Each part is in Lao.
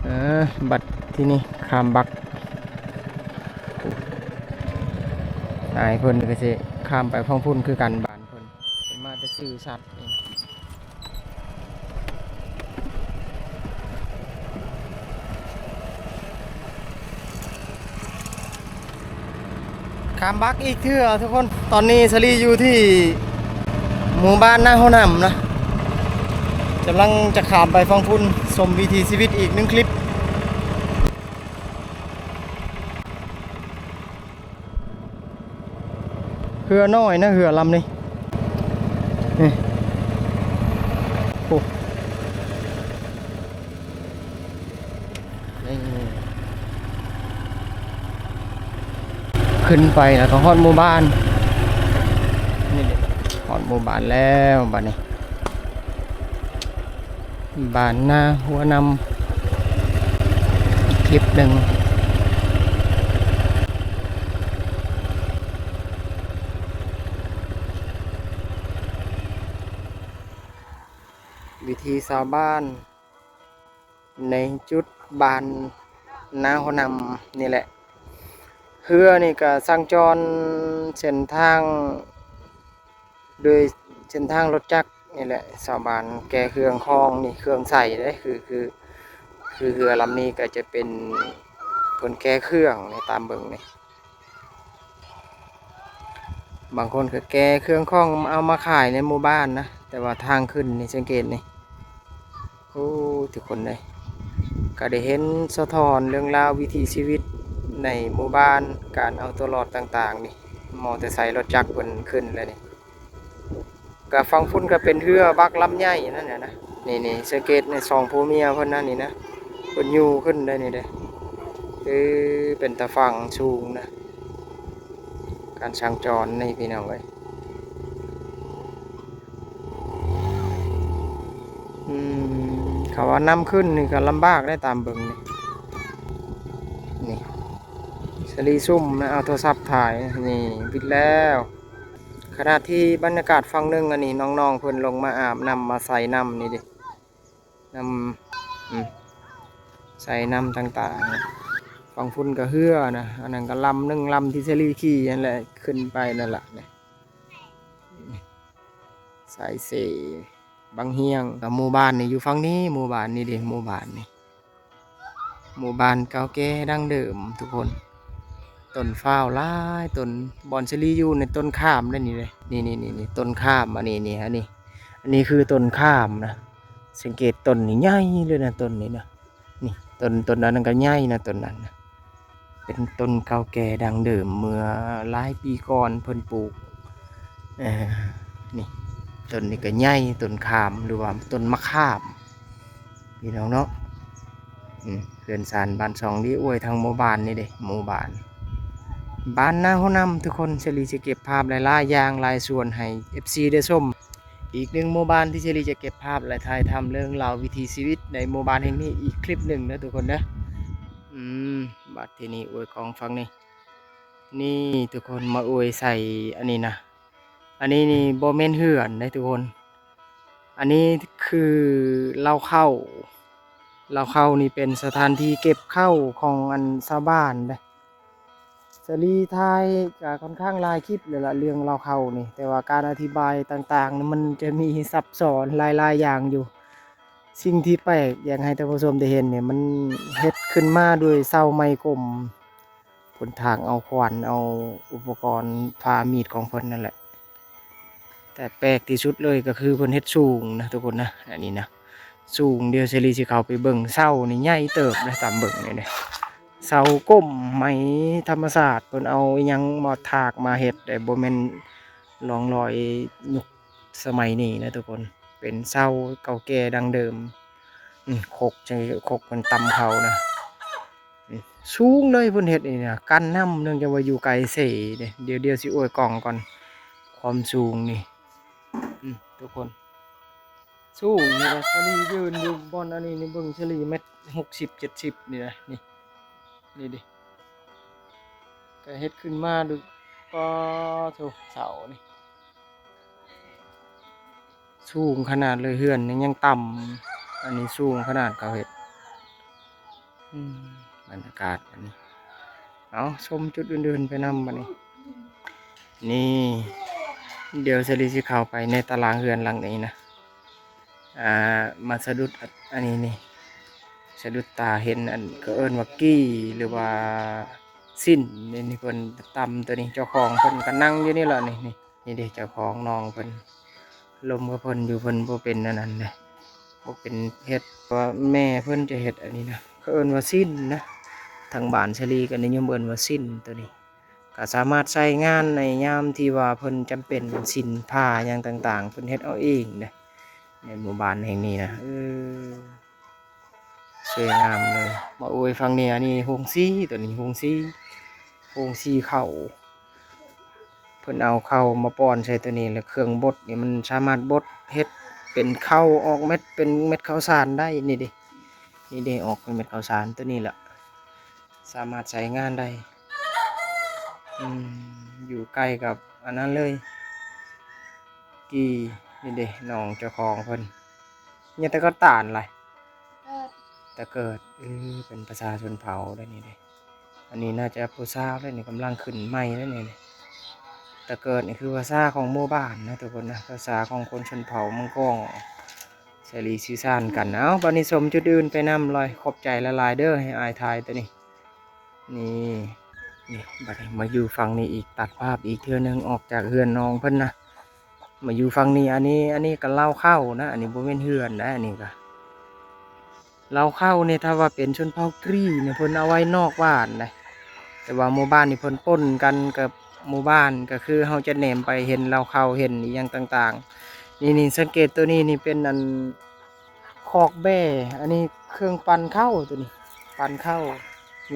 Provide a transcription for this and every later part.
ເອີ ບັດທີນີ້ຂ້າມບັກ ອ້າຍເພິ່ນກໍຊິຂ້າມໄປຝັ່ງພຸ້ນຄືກັນ ບ້ານເພິ່ນ ເພິ່ນມາແຕ່ຊື່ສັດນີ້. ຂ້າມບັກອີກເທື່ອທຸກຄົນ. ຕອນນີ້ສາລີຢູ່ທີ່ໝູ່ບ້ານນາຫົວໜຳນະ ກຳລັງຈະຂ້າມໄປຝັ່ງພຸ້ນ ຊົມວິຖີຊີວິດອີກໜຶ່ງຄລິບ. ເຮືອນ້ອຍນະ ເຮືອລຳນີ້ ນີ້ ໂອ້ ນີ້ ຂຶ້ນໄປແລ້ວກໍຮອດໝູ່ບ້ານ ນີ້ເດ້ ຮອດໝູ່ບ້ານແລ້ວບັດນີ້. ບ້ານນາຫົວໜຳ ຄລິບໜຶ່ງ. ວິຖີຊາວບ້ານໃນຈຸດບ້ານນາຫົວໜຳນີ້ແຫຼະ. ເຮືອນີ້ກໍສັນຈອນເສັ້ນທາງ ໂດຍເສັ້ນທາງລົດຈັກນີ້ແຫຼະ ຊາວບ້ານແກ່ເຄື່ອງຂອງນີ້ ເຄື່ອງໃຊ້ເດ້ ຄື ຄື ຄືເຮືອລຳນີ້ກໍຈະເປັນເພິ່ນແກ່ເຄື່ອງນີ້ ຕາມເບິ່ງນີ້ ບາງຄົນກໍແກ່ເຄື່ອງຂອງເອົາມາຂາຍໃນໝູ່ບ້ານນະ ແຕ່ວ່າທາງຂຶ້ນນີ້ ສັງເກດນີ້. ໂອ້ ທຸກຄົນເອີຍ ກໍໄດ້ເຫັນສະທ້ອນເລື່ອງລາວວິຖີຊີວິດໃນໝູ່ບ້ານ ການເອົາຕົວລອດຕ່າງໆນີ້ ມໍເຕີໄຊລົດຈັກເພິ່ນຂຶ້ນແລ້ວນີ້. ກະຝັ່ງພຸ້ນກະເປັນເຮືອບັກລຳໃຫຍ່ນັ້ນແຫຼະນະ ນີ້ໆ ສັງເກດໃນສອງຜົວເມຍເພິ່ນນັ້ນນີ້ນະ ເພິ່ນຍູ້ຂຶ້ນໄດ້ນີ້ເດ້. ເອີ ເປັນຕາຝັ່ງສູງນະ ການສັນຈອນນີ້ພີ່ນ້ອງເອີຍ. ອືມ ເຂົາວ່ານຳຂຶ້ນນີ້ກໍລຳບາກໄດ໋ ຕາມເບິ່ງນີ້ ນີ້ ສາລີຊຸ່ມນະ ເອົາໂທລະສັບຖ່າຍ ນີ້ ບິດແລ້ວ. ຂະນະທີ່ບັນຍາກາດຝັ່ງໜຶ່ງ ອັນນີ້ນ້ອງໆເພິ່ນລົງມາອາບນ້ຳ ມາໃສ່ນ້ຳນີ້ເດ້ ນ້ຳ ອືມ ໃສ່ນ້ຳຕ່າງໆ. ຝັ່ງພຸ້ນກໍເຮືອນະ ອັນນັ້ນກໍລຳໜຶ່ງ ລຳທີ່ສາລີຂີ່ຫັ້ນແຫຼະ ຂຶ້ນໄປນັ້ນລະ ນີ້ ສາຍເສ ບັງຮຽງ. ກໍໝູ່ບ້ານນີ້ຢູ່ຝັ່ງນີ້ ໝູ່ບ້ານນີ້ເດ້ ໝູ່ບ້ານນີ້ ໝູ່ບ້ານເກົ່າແກ່ດັ້ງເດີມທຸກຄົນ. ຕົ້ນພ້າວຫຼາຍຕົ້ນ ບ່ອນສາລີຢູ່ໃນຕົ້ນຂາມເດ້ນີ້ເດ້ ນີ້ໆໆ ຕົ້ນຂາມ ອັນນີ້ນີ້ ອັນນີ້ ອັນນີ້ຄືຕົ້ນຂາມນະ ສັງເກດຕົ້ນນີ້ໃຫຍ່ເລີຍນະ ຕົ້ນນີ້ນະ ນີ້ ຕົ້ນ ຕົ້ນອັນນັ້ນກໍໃຫຍ່ນະ ຕົ້ນນັ້ນນະ ເປັນຕົ້ນເກົ່າແກ່ດັ້ງເດີມເມື່ອຫຼາຍປີກ່ອນເພິ່ນປູກ. ເອີ ນີ້ ຕົ້ນນີ້ກໍໃຫຍ່ ຕົ້ນຂາມ ຫຼືວ່າຕົ້ນມະຂາມ ພີ່ນ້ອງເນາະ. ອືມ ເຮືອນຊານບ້ານຊ່ອງລີອວຍ ທາງໝູ່ບ້ານນີ້ເດ້ ໝູ່ບ້ານ ບ້ານນາຫົວໜຳ ທຸກຄົນ. ສາລີຊິເກັບພາບຫຼາຍໆຢ່າງ ຫຼາຍສ່ວນໃຫ້ເອັຟຊີໄດ້ຊົມ. ອີກໜຶ່ງໝູ່ບ້ານທີ່ສາລີຈະເກັບພາບ ແລະ ຖ່າຍທຳເລື່ອງລາວວິຖີຊີວິດໃນໝູ່ບ້ານແຫ່ງນີ້ອີກຄລິບໜຶ່ງເດີທຸກຄົນເດີ. ອືມ ບັດທີນີ້ອວຍຂອງຝັ່ງນີ້ ນີ້ທຸກຄົນ ມາອວຍໃສ່ອັນນີ້ນະ. ອັນນີ້ນີ້ບໍ່ແມ່ນເຮືອນເດ້ທຸກຄົນ ອັນນີ້ຄືເລົ້າເຂົ້າ. ເລົ້າເຂົ້ານີ້ເປັນສະຖານທີ່ເກັບເຂົ້າຂອງອັນຊາວບ້ານເດ້. ສາລີຖ່າຍກະຂ້ອນຂ້າງຫຼາຍຄລິບແລ້ວລະ ເລື່ອງເລົ້າເຂົ້ານີ້ ແຕ່ວ່າການອະທິບາຍຕ່າງໆນີ້ ມັນຈະມີຊັບຊ້ອນຫຼາຍໆຢ່າງຢູ່. ສິ່ງທີ່ແປກ ຢາກໃຫ້ທ່ານຜູ້ຊົມໄດ້ເຫັນນີ້ ມັນເຮັດຂຶ້ນມາດ້ວຍເສົາໄມ້ກົມ ເພິ່ນຖາກເອົາຂວານ ເອົາອຸປະກອນຜ່າມີດຂອງເພິ່ນນັ້ນແຫຼະ. ແຕ່ແປກທີ່ສຸດເລີຍກໍຄືເພິ່ນເຮັດສູງນະທຸກຄົນນະ ອັນນີ້ນະ ສູງ. ດຽວສາລີຊິເຂົ້າໄປເບິ່ງ. ເສົານີ້ໃຫຍ່ເຕີບເດ້ ຕາມເບິ່ງນີ້ເດ້ ເສົາກົມໄມ້ທຳມະຊາດ. ເພິ່ນເອົາອີ່ຫຍັງມາຖາກມາເຮັດເດ້ ບໍ່ແມ່ນຮ່ອງລອຍຍຸກສະໄໝນີ້ນະທຸກຄົນ. ເປັນເສົາເກົ່າແກ່ດັ້ງເດີມ. ອືມ ຄົກ ຄົກເພິ່ນຕຳເຂົ້ານະ. ນີ້ ສູງເລີຍເພິ່ນເຮັດນີ້ນະ ກັນນ້ຳ ເນື່ອງຈາກວ່າຢູ່ໄກເສເດ້. ດຽວ ດຽວຊິອວຍກ້ອງກ່ອນ ຄວາມສູງນີ້. ອືມ ທຸກຄົນ ສູງນີ້ນະ. ສາລີຢືນຢູ່ບ່ອນອັນນີ້ນີ້ ເບິ່ງ ສາລີແມັດຫົກສິບ ເຈັດສິບນີ້ນະ. ນີ້ ນີ້ເດ້ ກະເຮັດຂຶ້ນມາດູ ປາໂທ້ ເສົານີ້ ສູງຂະໜາດເລີຍ. ເຮືອນນີ້ຍັງຕ່ຳ ອັນນີ້ສູງຂະໜາດເຂົາເຮັດ. ອືມ ບັນຍາກາດບັດນີ້. ເອົາ ຊົມຈຸດອື່ນໆໄປນຳບັດນີ້. ນີ້ ດຽວສາລີຊິເຂົ້າໄປໃນຕາລາງເຮືອນຫຼັງນີ້ນະ. ອ່າ ມາສະດຸດອັນນີ້ນີ້ ສະດຸດຕາເຫັນອັນ ເຂົາເອີ້ນວ່າກີ່ ຫຼືວ່າຊີ້ນນີ້ ນີ້ເພິ່ນຕຳໂຕນີ້. ເຈົ້າຂອງເພິ່ນກໍນັ່ງຢູ່ນີ້ລະນີ້ ນີ້ ນີ້ເດ້ ເຈົ້າຂອງນ້ອງເພິ່ນ ລົມກັບເພິ່ນຢູ່. ເພິ່ນບໍ່ເປັນອັນນັ້ນເດ້ ບໍ່ເປັນເຮັດ ເພາະວ່າແມ່ເພິ່ນຈະເຮັດອັນນີ້ນະ ເຂົາເອີ້ນວ່າຊີ້ນນະ. ທາງບ້ານສາລີກໍນິຍົມເອີ້ນວ່າຊີ້ນໂຕນີ້. ກໍສາມາດໃຊ້ງານໃນຍາມທີ່ວ່າເພິ່ນຈຳເປັນ ສິ້ນຜ້າຫຍັງຕ່າງໆ ເພິ່ນເຮັດເອົາເອງເດ້ ໃນໝູ່ບ້ານແຫ່ງນີ້ນະ. ເອີ ສວຍງາມເລີຍ. ມາອວຍຝັ່ງນີ້ ອັນນີ້ໂຮງສີ ໂຕນີ້ໂຮງສີ ໂຮງສີເຂົ້າ. ເພິ່ນເອົາເຂົ້າມາປ້ອນໃສ່ໂຕນີ້ ແລ້ວເຄື່ອງບົດນີ້ມັນສາມາດບົດເຮັດເປັນເຂົ້າ ອອກເມັດເປັນເມັດເຂົ້າສານໄດ້. ນີ້ເດ້ ນີ້ເດ້ ອອກເປັນເມັດເຂົ້າສານ. ໂຕນີ້ລະ ສາມາດໃຊ້ງານໄດ້. ອືມ ຢູ່ໃກ້ກັບອັນນັ້ນເລີຍ ກີ່. ນີ້ເດ້ ນ້ອງເຈົ້າຂອງເພິ່ນ ເຮັດແຕ່ກະຕານລະ ແຕ່ເກີດ. ເອີ ເປັນພາສາຊົນເຜົ່າໄດ໋ນີ້ເດ້. ອັນນີ້ໜ້າຈະຜູ້ສາວໄດ໋ນີ້ ກຳລັງຂຶ້ນໃໝ່ໄດ໋ນີ້. ແຕ່ເກີດນີ້ຄືພາສາຂອງໝູ່ບ້ານນະທຸກຄົນນະ ພາສາຂອງຄົນຊົນເຜົ່າມັງກອງ ສາລີສື່ສານກັນ. ເອົາ ບັດນີ້ຊົມຈຸດອື່ນໄປນຳລອຍ. ຂອບໃຈຫຼາຍໆເດີ ໃຫ້ອ້າຍຖ່າຍໂຕນີ້. ນີ້ ນີ້ ບັດນີ້ມາຢູ່ຝັ່ງນີ້ອີກ ຕັດພາບອີກເທື່ອໜຶ່ງ ອອກຈາກເຮືອນນ້ອງເພິ່ນນະ ມາຢູ່ຝັ່ງນີ້. ອັນນີ້ ອັນນີ້ກໍເລົ້າເຂົ້ານະ ອັນນີ້ບໍ່ແມ່ນເຮືອນນະ ອັນນີ້ກໍເລົ້າເຂົ້ານີ້. ຖ້າວ່າເປັນຊົນເຜົ່າກຣີນີ້ ເພິ່ນເອົາໄວ້ນອກບ້ານນະ ແຕ່ວ່າໝູ່ບ້ານນີ້ເພິ່ນປົນກັນກັບໝູ່ບ້ານ ກໍຄືເຮົາຈະແນມໄປເຫັນເລົ້າເຂົ້າ ເຫັນອີ່ຫຍັງຕ່າງໆ. ນີ້ ນີ້ ສັງເກດໂຕນີ້ນີ້ເປັນອັນ ຄອກແບ້. ອັນນີ້ເຄື່ອງປັ່ນເຂົ້າໂຕນີ້ ປັ່ນເຂົ້າ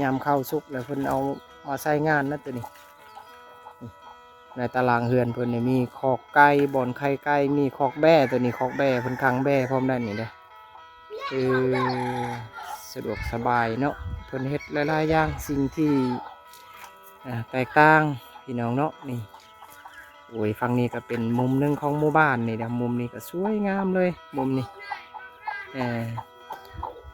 ຍາມເຂົ້າສຸກແລ້ວເພິ່ນເອົາມາໃຊ້ງານນະໂຕນີ້. ໃນຕາລາງເຮືອນເພິ່ນນີ້ມີຄອກໄກ່ ບ່ອນໄຂ່ໄກ່ ມີຄອກແບ້ໂຕນີ້ ຄອກແບ້ ເພິ່ນຂັງແບ້ພ້ອມໄດ້ນີ້ເດ້. ເອີ ສະດວກສະບາຍເນາະ ເພິ່ນເຮັດຫຼາຍໆຢ່າງ ສິ່ງທີ່ ອ່າ ແຕກຕ່າງພີ່ນ້ອງເນາະ. ນີ້ ໂອ້ຍ ຝັ່ງນີ້ກໍເປັນມຸມໜຶ່ງຂອງໝູ່ບ້ານນີ້ເດ້. ມຸມນີ້ກໍສວຍງາມເລີຍ ມຸມນີ້. ເອີ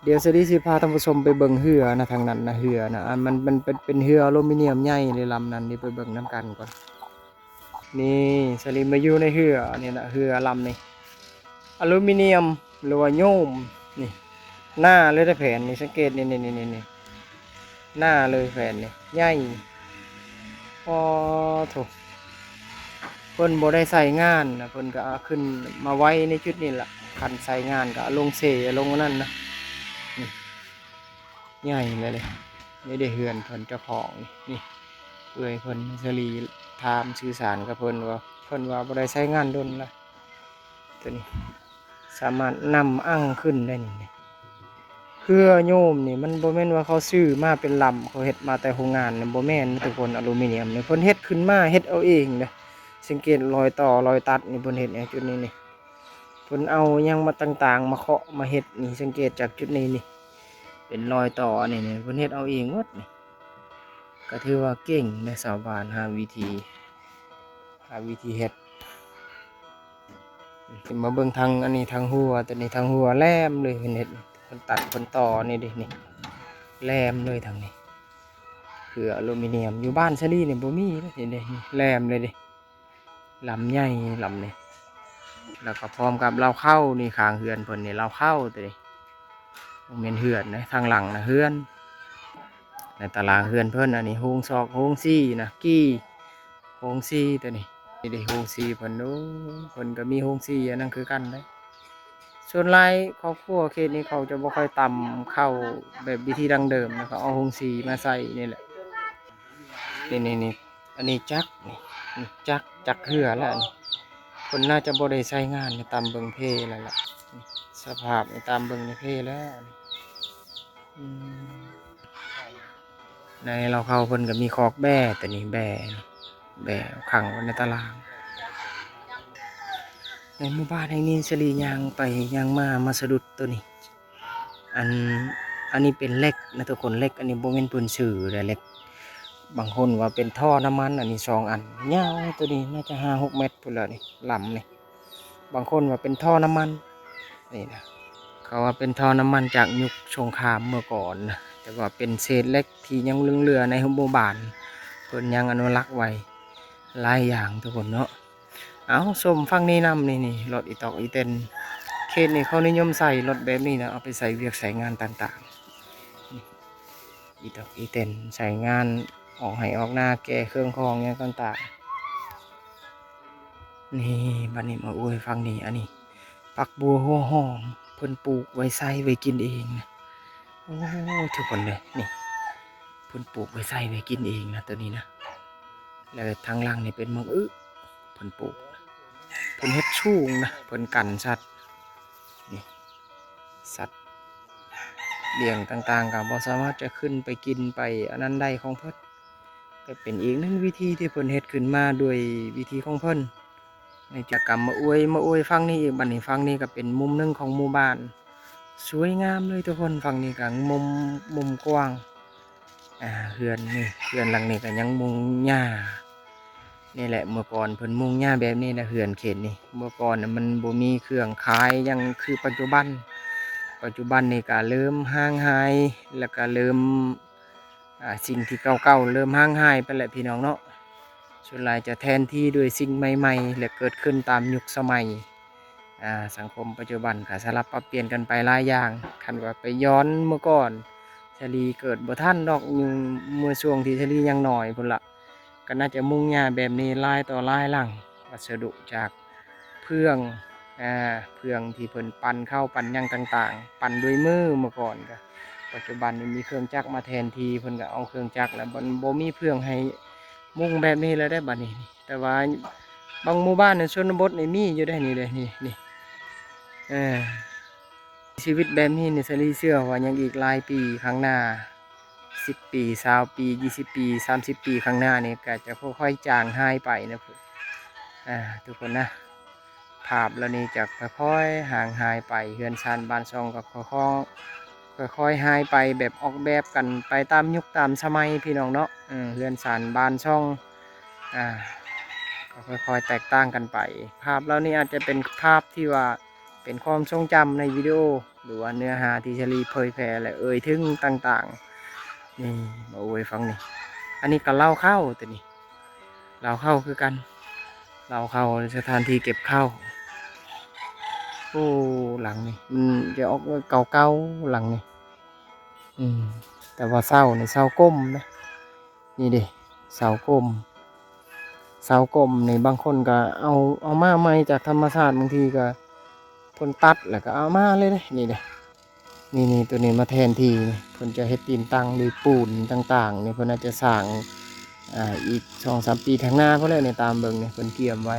ດຽວສາລີຊິພາທ່ານຜູ້ຊົມໄປເບິ່ງເຮືອນະ ທາງນັ້ນນະ ເຮືອນະ ອັນມັນ ມັນເປັນ ເປັນເຮືອອລູມີນຽມໃຫຍ່ເລີຍລຳນັ້ນ. ດຽວໄປເບິ່ງນຳກັນກ່ອນ. ນີ້ ສາລີມາຢູ່ໃນເຮືອນີ້ນະ ເຮືອລຳນີ້ ອາລູມີນຽມ ຫຼືວ່າໂຍມ. ນີ້ ໜາເລີຍເດ້ແຜ່ນນີ້ ສັງເກດນີ້ ນີ້ ນີ້ ນີ້ ໜາເລີຍແຜ່ນນີ້ ໃຫຍ່. ອໍ ໂທ້ ເພິ່ນບໍ່ໄດ້ໃຊ້ງານນະ ເພິ່ນກໍເອົາຂຶ້ນມາໄວ້ໃນຈຸດນີ້ລະ. ຄັນໃຊ້ງານກໍເອົາລົງເສ ເອົາລົງອັນນັ້ນນະ. ນີ້ ໃຫຍ່ເລີຍເດ້. ນີ້ເດ້ເຮືອນເພິ່ນເຈົ້າຂອງນີ້ ນີ້ ເອື້ອຍເພິ່ນ ສາລີຖາມສື່ສານກັບເພິ່ນວ່າ ເພິ່ນວ່າບໍ່ໄດ້ໃຊ້ງານດົນລະ. ໂຕນີ້ສາມາດນຳອັ່ງຂຶ້ນໄດ້ນີ້. ເຮືອໂຍມນີ້ ມັນບໍ່ແມ່ນວ່າເຂົາຊື້ມາເປັນລຳ ເຂົາເຮັດມາແຕ່ໂຮງງານນີ້ ບໍ່ແມ່ນນະທຸກຄົນ. ອາລູມີນຽມນີ້ ເພິ່ນເຮັດຂຶ້ນມາ ເຮັດເອົາເອງເດ້. ສັງເກດລອຍຕໍ່ລອຍຕັດນີ້ ເພິ່ນເຮັດໃນຈຸດນີ້ນີ້ ເພິ່ນເອົາຫຍັງມາຕ່າງໆ ມາເຄາະມາເຮັດນີ້. ສັງເກດຈາກຈຸດນີ້ນີ້ ເປັນລອຍຕໍ່ອັນນີ້ນີ້ ເພິ່ນເຮັດເອົາເອງໝົດນີ້. ກໍຖືວ່າເກັ່ງເດ້ ຊາວບ້ານຫາວິທີ ຫາວິທີເຮັດ. ຊິມາເບິ່ງທາງອັນນີ້ ທາງຫົວ ໂຕນີ້ທາງຫົວແຫຼມເລີຍ ເພິ່ນເຮັດ ເພິ່ນຕັດ ເພິ່ນຕໍ່ນີ້ເດ້ ນີ້ ແຫຼມເລີຍທາງນີ້. ເຄືອອາລູມີນຽມ ຢູ່ບ້ານສາລີນີ້ບໍ່ມີເດ້ ນີ້ເດ້ ນີ້ແຫຼມເລີຍເດ້. ລຳໃຫຍ່ລຳນີ້ ແລ້ວກໍພ້ອມກັບເລົ້າເຂົ້ານີ້ ຂ້າງເຮືອນເພິ່ນນີ້ເລົ້າເຂົ້າເດ້. ບໍ່ແມ່ນເຮືອນເດ້ ທາງຫຼັງນະເຮືອນ. ໃນຕາລາງເຮືອນເພິ່ນ. ອັນນີ້ໂຮງຊອກ ໂຮງສີນະ ກີ່ ໂຮງສີຕົວນີ້. ນີ້ເດ້ໂຮງສີເພິ່ນ. ໂອ້ ເພິ່ນກໍມີໂຮງສີອັນນັ້ນຄືກັນເດ້. ສ່ວນຫຼາຍຄອບຄົວເຂດນີ້ເຂົາຈະບໍ່ຄ່ອຍຕຳເຂົ້າແບບວິທີດັ້ງເດີມນະ, ເຂົາເອົາໂຮງສີມາໃສ່ນີ້ແຫຼະ. ນີ້ໆໆ ອັນນີ້ຈັກ ນີ້ ນີ້ຈັກ ຈັກເຮືອແລ້ວນີ້. ເພິ່ນໜ້າຈະບໍ່ໄດ້ໃຊ້ງານ ນີ້ຕາມເບິ່ງເພແລ້ວລະ. ນີ້ສະພາບນີ້ຕາມເບິ່ງໃນເພແລ້ວນີ້. ອືມ ໃນເລົ້າເຂົ້າເພິ່ນກໍມີຄອກແບ້ ຕົວນີ້ແບ້ ແບ້ຂັງໄວ້ໃນຕາລາງ. ໃນໝູ່ບ້ານແຫ່ງນີ້ ສາລີຍ່າງໄປຍ່າງມາ ມາສະດຸດຕົວນີ້. ອັນ ອັນນີ້ເປັນເຫຼັກນະທຸກຄົນ, ເຫຼັກອັນນີ້ບໍ່ແມ່ນເພິ່ນຊື້ເດ້ ເຫຼັກ. ບາງຄົນວ່າເປັນທໍ່ນ້ຳມັນ, ອັນນີ້ສອງອັນຍາວ, ຕົວນີ້ໜ້າຈະຫ້າຫົກແມັດພຸ້ນແຫຼະນີ້ ລຳນີ້. ບາງຄົນວ່າເປັນທໍ່ນ້ຳມັນ ນີ້ນະ, ເຂົາວ່າເປັນທໍ່ນ້ຳມັນຈາກຍຸກສົງຄາມເມື່ອກ່ອນນະ, ແຕ່ວ່າເປັນເສດເຫຼັກທີ່ຍັງຫຼົງເຫຼືອໃນໝູ່ບ້ານ, ເພິ່ນຍັງອະນຸລັກໄວ້ຫຼາຍຢ່າງທຸກຄົນເນາະ. ເອົາ ຊົມຝັ່ງນີ້ນຳ ນີ້ ນີ້ ລົດອີຕອກອີເຕັນ. ເຂດນີ້ເຂົານິຍົມໃຊ້ລົດແບບນີ້ນະ ເອົາໄປໃຊ້ວຽກໃຊ້ງານຕ່າງໆ. ນີ້ ອີຕອກອີເຕັນ ໃຊ້ງານອອກໄຮ່ອອກນາ ແກ່ເຄື່ອງຂອງຫຍັງຕ່າງໆ. ນີ້ ບັດນີ້ມາອວຍຝັ່ງນີ້ ອັນນີ້ຜັກບົ່ວຫົວຫອມ ເພິ່ນປູກໄວ້ໃຊ້ໄວ້ກິນເອງນະ. ໂອ້ ທຸກຄົນເດີ ນີ້ ເພິ່ນປູກໄວ້ໃຊ້ໄວ້ກິນເອງນະ ຕົວນີ້ນະ. ແລ້ວທາງຫຼັງນີ້ເປັນໝາກອຶ ເພິ່ນປູກ ເພິ່ນເຮັດສູງນະ ເພິ່ນກັນສັດ ນີ້ ສັດລ້ຽງຕ່າງໆ ກໍບໍ່ສາມາດຈະຂຶ້ນໄປກິນໄປອັນນັ້ນໄດ້ຂອງເພິ່ນ. ກໍເປັນອີກໜຶ່ງວິທີທີ່ເພິ່ນເຮັດຂຶ້ນມາດ້ວຍວິທີຂອງເພິ່ນ. ໃນກິດຈະກຳມາອວຍ ມາອວຍຝັ່ງນີ້ອີກ. ບັດນີ້ຝັ່ງນີ້ກໍເປັນມຸມໜຶ່ງຂອງໝູ່ບ້ານ ສວຍງາມເລີຍທຸກຄົນ. ຝັ່ງນີ້ກໍມຸມ ມຸມກວ້າງ ອ່າ ເຮືອນນີ້ ເຮືອນຫຼັງນີ້ກໍຍັງມຸງຫຍ້ານີ້ແຫຼະ. ເມື່ອກ່ອນເພິ່ນມຸງຫຍ້າແບບນີ້ນະ ເຮືອນເຂດນີ້. ເມື່ອກ່ອນນະມັນບໍ່ມີເຄື່ອງຂາຍຫຍັງຄືປັດຈຸບັນ. ປັດຈຸບັນນີ້ກໍເລີ່ມຫ່າງຫາຍ ແລ້ວກໍເລີ່ມ ອ່າ ສິ່ງທີ່ເກົ່າໆເລີ່ມຫ່າງຫາຍໄປແລ້ວພີ່ນ້ອງເນາະ. ສ່ວນຫຼາຍຈະແທນທີ່ດ້ວຍສິ່ງໃໝ່ໆ ແລະ ເກີດຂຶ້ນຕາມຍຸກສະໄໝ. ອ່າ ສັງຄົມປັດຈຸບັນກໍສະຫຼັບປັບປ່ຽນກັນໄປຫຼາຍຢ່າງ. ຄັນວ່າໄປຍ້ອນເມື່ອກ່ອນ ສາລີເກີດບໍ່ທັນດອກ, ຢູ່ເມື່ອຊ່ວງທີ່ສາລີຍັງນ້ອຍພຸ້ນລະ ກໍໜ້າຈະມຸງຫຍ້າແບບນີ້ຫຼາຍຕໍ່ຫຼາຍຫຼັງ. ວັດສະດຸຈາກເຟືອງ ອ່າ ເຟືອງທີ່ເພິ່ນປັ່ນເຂົ້າ ປັ່ນຫຍັງຕ່າງໆ ປັ່ນດ້ວຍມືເມື່ອກ່ອນ. ກໍປັດຈຸບັນນີ້ມີເຄື່ອງຈັກມາແທນທີ່, ເພິ່ນກໍເອົາເຄື່ອງຈັກແລ້ວ ບໍ່ ບໍ່ມີເຟືອງໃຫ້ມຸງແບບນີ້ແລ້ວເດ້ບັດນີ້. ແຕ່ວ່າບາງໝູ່ບ້ານໃນຊົນນະບົດນີ້ມີຢູ່ເດ້ ນີ້ເດ້ ນີ້ ນີ້ ເອີ ຊີວິດແບບນີ້ນີ້ ສາລີເຊື່ອວ່າຍັງອີກຫຼາຍປີຂ້າງໜ້າ ສິບປີ ຊາວປີ ຊາວປີ ຊາວປີ ສາມສິບປີຂ້າງໜ້ານີ້ ກໍຈະຄ່ອຍໆຈາງຫາຍໄປນະ ອ່າ ທຸກຄົນນະ. ພາບເຫຼົ່ານີ້ຈະຄ່ອຍໆຫ່າງຫາຍໄປ, ເຮືອນຊານບ້ານຊ່ອງກໍຄ່ອຍໆ ຄ່ອຍໆຫາຍໄປ ແບບອອກແບບກັນໄປຕາມຍຸກຕາມສະໄໝພີ່ນ້ອງເນາະ. ເອີ ເຮືອນຊານບ້ານຊ່ອງ ອ່າ ກໍຄ່ອຍໆແຕກຕ່າງກັນໄປ. ພາບເຫຼົ່ານີ້ອາດຈະເປັນພາບທີ່ວ່າເປັນຄວາມຊົງຈຳໃນວິດີໂອ ຫຼືວ່າເນື້ອຫາທີ່ສາລີເຜີຍແຜ່ ແລະ ເອີ່ຍເຖິງຕ່າງໆ. ນີ້ ມາອວຍຟັງນີ້. ອັນນີ້ກໍເລົ້າເຂົ້າຕົວນີ້. ເລົ້າເຂົ້າຄືກັນ ເລົ້າເຂົ້າ ສະຖານທີ່ເກັບເຂົ້າ. ໂອ້ ຫຼັງນີ້ມັນຈະອອກເກົ່າໆ ຫຼັງນີ້. ອືມ ແຕ່ວ່າເສົານີ້ເສົາກົມນະ. ນີ້ເດ້ ເສົາກົມ ເສົາກົມນີ້ ບາງຄົນກໍເອົາ ເອົາມາໃໝ່ຈາກທຳມະຊາດ, ບາງທີກໍເພິ່ນຕັດແລ້ວກໍເອົາມາເລີຍເດ້. ນີ້ເດ້ ນີ້ໆ ຕົວນີ້ມາແທນທີ່. ນີ້ເພິ່ນຈະເຮັດຕີນຕັ້ງດ້ວຍປູນຕ່າງໆ ນີ້ເພິ່ນອາດຈະສ້າງ ອ່າ ອີກສອງສາມປີຂ້າງໜ້າພຸ້ນແຫຼະ. ນີ້ຕາມເບິ່ງນີ້ເພິ່ນກຽມໄວ້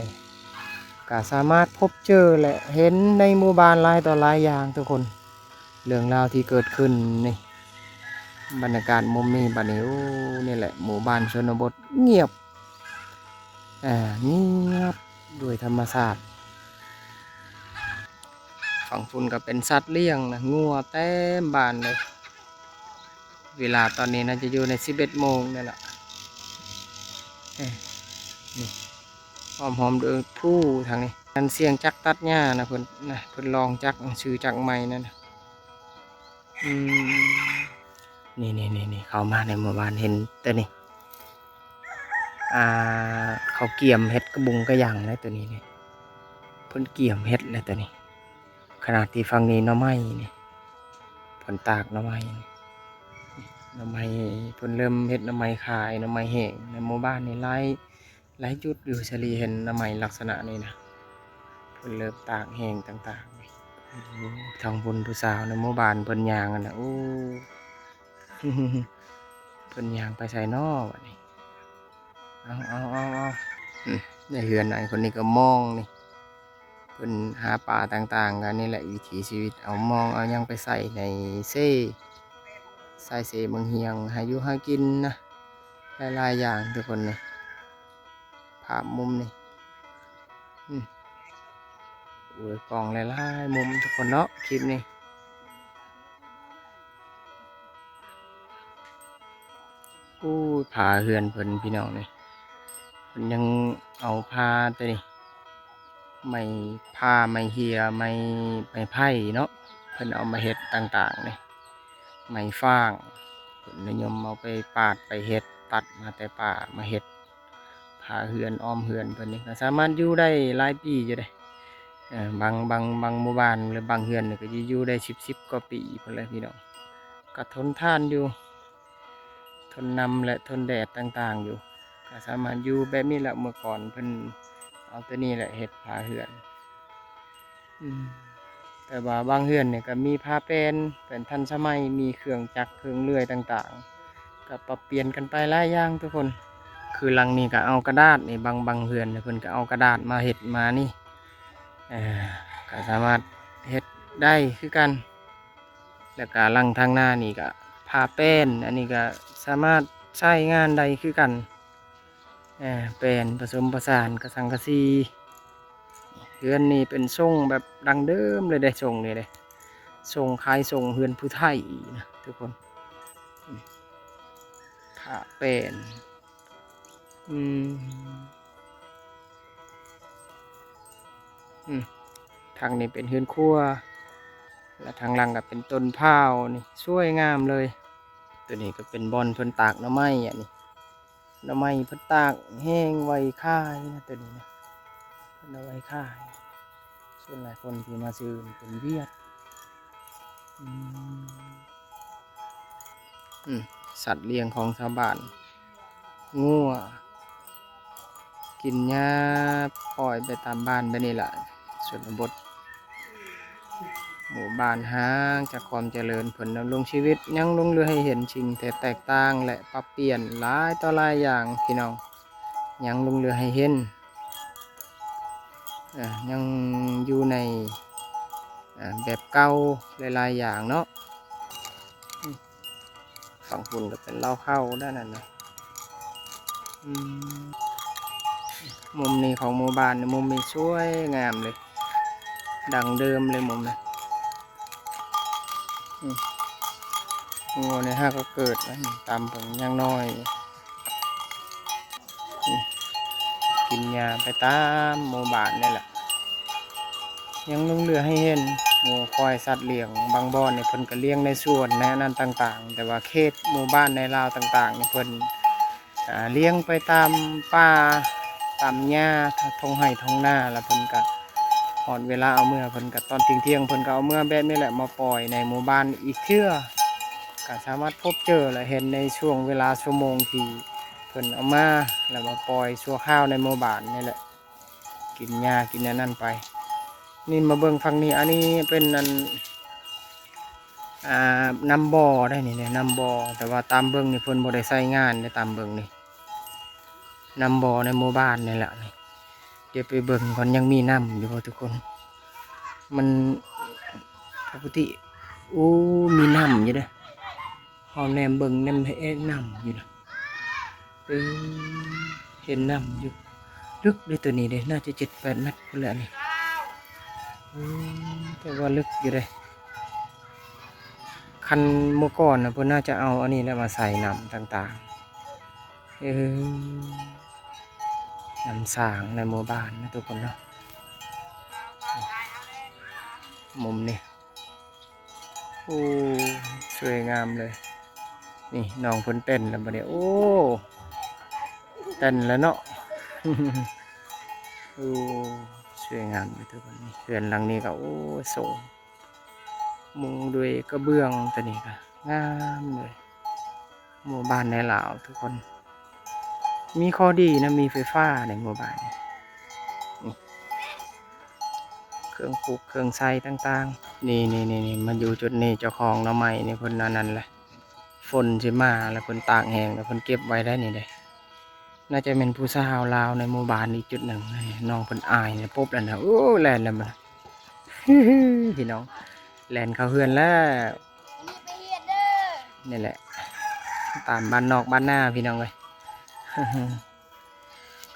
ກໍສາມາດພົບເຈີ ແລະ ເຫັນໃນໝູ່ບ້ານຫຼາຍຕໍ່ຫຼາຍຢ່າງທຸກຄົນ. ເລື່ອງລາວທີ່ເກີດຂຶ້ນນີ້ ບັນຍາກາດມຸມນີ້ບັດນີ້ ໂອ້ ນີ້ແຫຼະ ໝູ່ບ້ານຊົນນະບົດງຽບ ອ່າ ງຽບດ້ວຍທຳມະຊາດ. ຝັ່ງພຸ້ນກໍເປັນສັດລ້ຽງນະ ງົວເຕັມບ້ານເລີຍ. ເວລາຕອນນີ້ໜ້າຈະຢູ່ໃນສິບເອັດໂມງນີ້ລະ. ເອີ ນີ້ ອ້ອມຮອມໂດຍພູທາງນີ້. ອັນສຽງຈັກຕັດຫຍ້ານະ ເພິ່ນນະ ເພິ່ນລອງຈັກ ຊື້ຈັກໃໝ່ນັ້ນນະ. ອືມ ນີ້ໆໆໆ ເຂົ້າມາໃນໝູ່ບ້ານເຫັນແຕ່ນີ້ ອ່າ ເຂົາກຽມເຮັດກະບຸງກະຫຍັງແລ້ວ ຕົວນີ້ນີ້ ເພິ່ນກຽມເຮັດແລ້ວຕົວນີ້. ຂະໜາດທີ່ຝັ່ງນີ້ໜໍ່ໄມ້ນີ້ ເພິ່ນຕາກໜໍ່ໄມ້ນີ້. ໜໍ່ໄມ້ ເພິ່ນເລີ່ມເຮັດໜໍ່ໄມ້ຂາຍ ໜໍ່ໄມ້ແຫ້ງໃນໝູ່ບ້ານນີ້ຫຼາຍ ຫຼາຍຈຸດຢູ່ ສາລີເຫັນໜໍ່ໄມ້ລັກສະນະນີ້ນະ ເພິ່ນເລີ່ມຕາກແຫ້ງຕ່າງໆນີ້. ໂອ້ ທາງພຸ້ນຜູ້ສາວໃນໝູ່ບ້ານເພິ່ນຍ່າງຫັ້ນນະ ໂອ້ ເພິ່ນຍ່າງໄປໃສນໍບັດນີ້? ເອົາ ເອົາ ເອົາ ເອົາ ອືມ ໃນເຮືອນອ້າຍຄົນນີ້ກໍມອງນີ້ ເພິ່ນຫາປາຕ່າງໆ ກໍນີ້ແຫຼະ ວິຖີຊີວິດ ເອົາມອງເອົາຫຍັງໄປໃສ່ໃນເຊ ໃສ່ເຊເບິ່ງຮຽງ ຫາຢູ່ຫາກິນນະ ຫຼາຍໆຢ່າງທຸກຄົນນີ້ ພາບມຸມນີ້ ອືມ ໂອ້ຍ ກ້ອງຫຼາຍໆມຸມທຸກຄົນເນາະ ຄລິບນີ້. ໂອ້ຍ ຝາເຮືອນເພິ່ນພີ່ນ້ອງນີ້ ເພິ່ນຍັງເອົາຜ້າໂຕນີ້ ໄມ້ພ້າ ໄມ້ເຮຍ ໄມ້ ໄມ້ໄຜ່ເນາະ ເພິ່ນເອົາມາເຮັດຕ່າງໆນີ້ ໄມ້ຟາງ ເພິ່ນນິຍົມເອົາໄປປາດໄປເຮັດ ຕັດມາແຕ່ປ່າມາເຮັດ ຝາເຮືອນອ້ອມເຮືອນເພິ່ນນີ້ ກໍສາມາດຢູ່ໄດ້ຫຼາຍປີຢູ່ເດ້. ເອີ ບາງ ບາງ ບາງໝູ່ບ້ານ ຫຼື ບາງເຮືອນນີ້ກໍຢູ່ ຢູ່ໄດ້ສິບ ສິບກວ່າປີພຸ້ນແຫຼະພີ່ນ້ອງ ກໍທົນທານຢູ່ ທົນນ້ຳ ແລະ ທົນແດດຕ່າງໆຢູ່ ກໍສາມາດຢູ່ແບບນີ້ແຫຼະ. ເມື່ອກ່ອນເພິ່ນເອົາໂຕນີ້ແຫຼະເຮັດຝາເຮືອນ ອືມ ແຕ່ວ່າບາງເຮືອນນີ້ກໍມີຜ້າແປ້ນ ແປ້ນທັນສະໄໝ ມີເຄື່ອງຈັກເຄື່ອງເລື່ອຍຕ່າງໆ ກໍປັບປ່ຽນກັນໄປຫຼາຍຢ່າງທຸກຄົນ. ຄືຫຼັງນີ້ກໍເອົາກະດາດນີ້ ບາງ ບາງເຮືອນເພິ່ນກໍເອົາກະດາດມາເຮັດມານີ້ ເອີ ກໍສາມາດເຮັດໄດ້ຄືກັນ. ແລ້ວກະຫຼັງທາງໜ້ານີ້ກະຜ້າແປ້ນ ອັນນີ້ກະສາມາດໃຊ້ງານໄດ້ຄືກັນ ເອີ ແປ້ນປະສົມປະສານກັບສັງກະສີ. ເຮືອນນີ້ເປັນຊົງແບບດັ້ງເດີມເລີຍເດ້ ຊົງນີ້ເດ້ ຊົງຄ້າຍຊົງເຮືອນຜູ້ໄທນະທຸກຄົນ. ອືມ ຜ້າແປ້ນ ອືມ ອືມ ທາງນີ້ເປັນເຮືອນຄົວ ແລະ ທາງຫຼັງກໍເປັນຕົ້ນພ້າວນີ້ ສວຍງາມເລີຍ. ໂຕນີ້ກໍເປັນບ່ອນເພິ່ນຕາກໜໍ່ໄມ້ ອັນນີ້ ໜໍ່ໄມ້ເພິ່ນຕາກແຫ້ງໄວ້ຂາຍນະ ໂຕນີ້ນະ ເພິ່ນເອົາໄວ້ຂາຍ. ສ່ວນຫຼາຍຄົນທີ່ມາຊື້ເປັນວຽດ ອືມ ອືມ ສັດລ້ຽງຂອງຊາວບ້ານ ງົວ ກິນຫຍ້າປ່ອຍໄປຕາມບ້ານແບບນີ້ລະ ຊົນນະບົດ ໝູ່ບ້ານຫ່າງຈາກຄວາມຈະເລີນ. ເພິ່ນດຳລົງຊີວິດ ຍັງຫຼົງເຫຼືອໃຫ້ເຫັນສິ່ງທີ່ແຕກຕ່າງ ແລະ ປັບປ່ຽນຫຼາຍຕໍ່ຫຼາຍຢ່າງ ພີ່ນ້ອງ ຍັງຫຼົງເຫຼືອໃຫ້ເຫັນ ເອີ ຍັງຢູ່ໃນ ເອີ ແບບເກົ່າຫຼາຍໆຢ່າງເນາະ. ຝັ່ງພຸ້ນກໍເປັນເລົ້າເຂົ້າດ້ານນັ້ນນະ ອືມ ມຸມນີ້ຂອງໝູ່ບ້ານ ມຸມນີ້ສວຍງາມເລີຍ ດັ້ງເດີມເລີຍມຸມນີ້. ອືມ ງົວນີ້ຫາກໍເກີດແລ້ວ ຕາມເບິ່ງຍັງນ້ອຍ ອືມ ກິນຫຍ້າໄປຕາມໝູ່ບ້ານນີ້ແຫຼະ ຍັງຫຼົງເຫຼືອໃຫ້ເຫັນ ງົວຄວາຍ ສັດລ້ຽງ. ບາງບ່ອນນີ້ເພິ່ນກໍລ້ຽງໃນສວນໃນອັນນັ້ນຕ່າງໆ ແຕ່ວ່າເຂດໝູ່ບ້ານໃນລາວຕ່າງໆນີ້ ເພິ່ນ ອ່າ ລ້ຽງໄປຕາມປ່າຕາມຫຍ້າ ທົ່ງໄຮ່ທົ່ງນາ ແລ້ວເພິ່ນກະຮອດເວລາເອົາເມືອ ເພິ່ນກະຕອນທ່ຽງໆ ເພິ່ນກະເອົາເມືອແບບນີ້ແຫຼະ ມາປ່ອຍໃນໝູ່ບ້ານອີກເທື່ອ. ກະສາມາດພົບເຈີ ແລະ ເຫັນໃນຊ່ວງເວລາຊົ່ວໂມງທີ່ເພິ່ນເອົາມາ ແລ້ວມາປ່ອຍຊົ່ວຄາວໃນໝູ່ບ້ານນີ້ແຫຼະ ກິນຫຍ້າກິນອັນນັ້ນໄປ. ນີ້ມາເບິ່ງຝັ່ງນີ້ ອັນນີ້ເປັນອັນ ອ່າ ນ້ຳບໍ່ໄດ໋ນີ້ເດ້ ນ້ຳບໍ່ ແຕ່ວ່າຕາມເບິ່ງນີ້ເພິ່ນບໍ່ໄດ້ໃຊ້ງານເດ້ ຕາມເບິ່ງນີ້ ນ້ຳບໍ່ໃນໝູ່ບ້ານນີ້ແຫຼະນີ້. ດຽວໄປເບິ່ງກ່ອນ ຍັງມີນ້ຳຢູ່ບໍ່ທຸກຄົນ? ມັນປົກກະຕິ ໂອ້ ມີນ້ຳຢູ່ເດ້ ເຮົາແນມເບິ່ງ ແນມເຫັນນ້ຳຢູ່ນະ. ເອີ ເຫັນນ້ຳຢູ່ ເລິກເດ້ໂຕນີ້ເດ້ ໜ້າຈະເຈັດແປດແມັດພຸ້ນແຫຼະນີ້. ເອີ ແຕ່ວ່າເລິກຢູ່ເດ້ ຄັນເມື່ອກ່ອນນະ ເພິ່ນໜ້າຈະເອົາອັນນີ້ແຫຼະມາໃສ່ນ້ຳຕ່າງໆ. ເອີ ນ້ຳສ້າງໃນໝູ່ບ້ານນະທຸກຄົນເນາະ ມຸມນີ້. ໂອ້ ສວຍງາມເລີຍ. ນີ້ນ້ອງເພິ່ນເຕັ້ນແລ້ວບັດນີ້ ໂອ້ ເຕັ້ນແລ້ວເນາະ. ໂອ້ ສວຍງາມເລີຍທຸກຄົນ. ນີ້ເຮືອນຫຼັງນີ້ກໍ ໂອ້ ໂສງ ມຸງດ້ວຍກະເບື້ອງ ໂຕນີ້ກໍງາມເລີຍ. ໝູ່ບ້ານໃນລາວທຸກຄົນ ມີຂໍ້ດີນະ ມີໄຟຟ້າໃນໝູ່ບ້ານນີ້ ນີ້ ເຄື່ອງປຸກເຄື່ອງໃຊ້ຕ່າງໆ ນີ້ໆໆ ມາຢູ່ຈຸດນີ້ ເຈົ້າຂອງໜໍ່ໄມ້ນີ້ເພິ່ນອັນນັ້ນແຫຼະ ຝົນຊິມາແລ້ວ ເພິ່ນຕາກແຫ້ງແລ້ວ ເພິ່ນເກັບໄວ້ໄດ້ນີ້ເດ້. ໜ້າຈະແມ່ນຜູ້ສາວລາວໃນໝູ່ບ້ານອີກຈຸດໜຶ່ງ. ນ້ອງເພິ່ນອາຍແລ້ວ ປົບແລ້ວນະ ໂອ້ ແລ່ນແລ້ວບັດ ພີ່ນ້ອງ ແລ່ນເຂົ້າເຮືອນແລ້ວ. ນີ້ແຫຼະ ຕາມບ້ານນອກບ້ານນາ ພີ່ນ້ອງເອີຍ